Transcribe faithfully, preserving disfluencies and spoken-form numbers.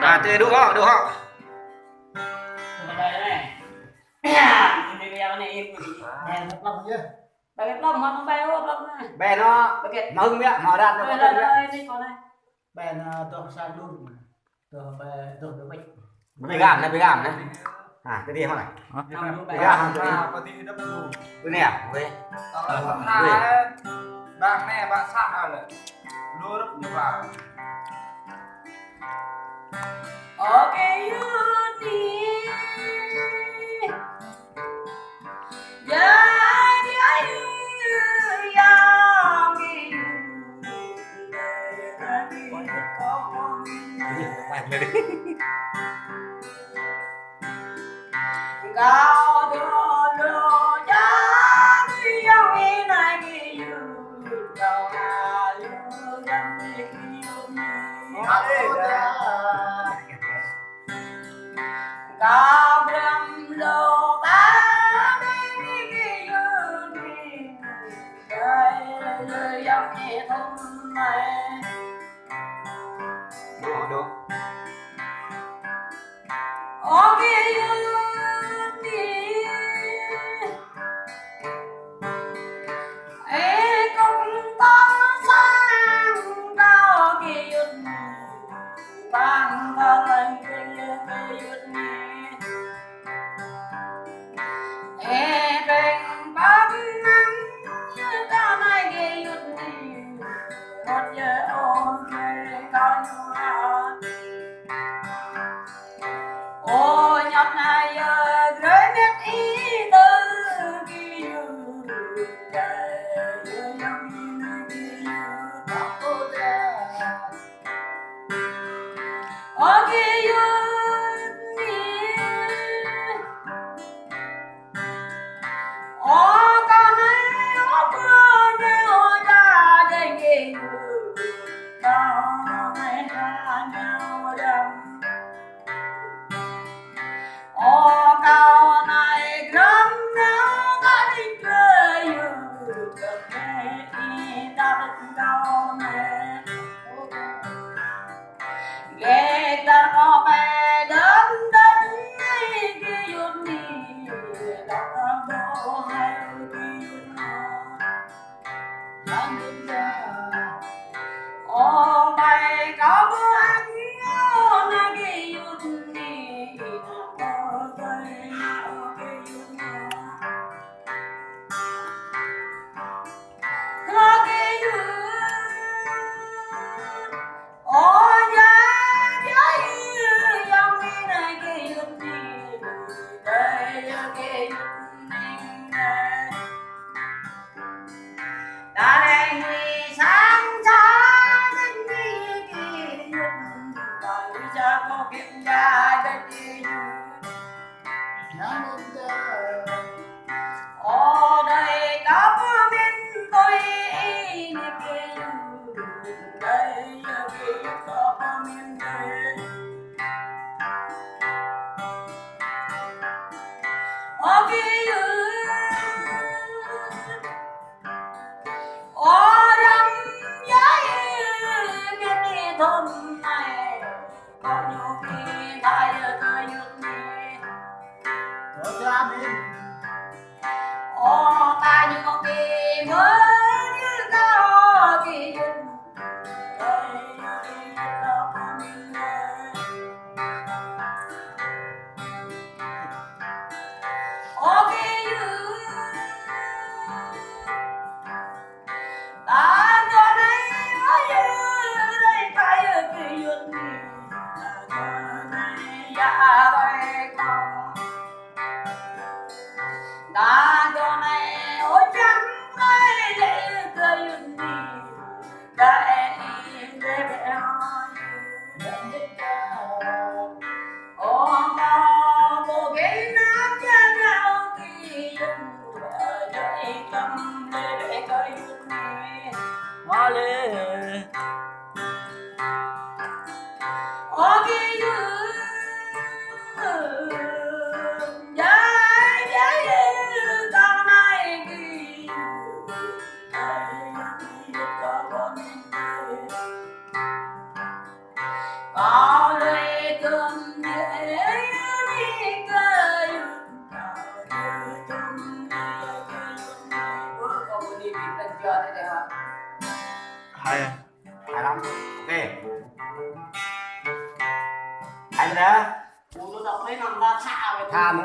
Rồi, tê đu hŏ, đu hŏ. Bai plŏm, hŏ, bai, ô, plŏm anai. Bai anŭn, bai mơ̆ng biă, hŏ, rat anŭn. Bai anŭn, bai anŭn, bai anŭn. Bai anŭn, dŏ sang đun. Dŏ bai, dŏ, dŏ bai. Bai gam anai, bai gam anai. Ha, tơ dih hŏ anai. Hă? Bai gam anai, tơ dih. Bai anai, bai. Bang anai, bang sa anai. Lur ñu bang. Ơ kơ yut ni. Hay. Hay lắm. Ok. Hay rồi đó. Tha mơ̆ng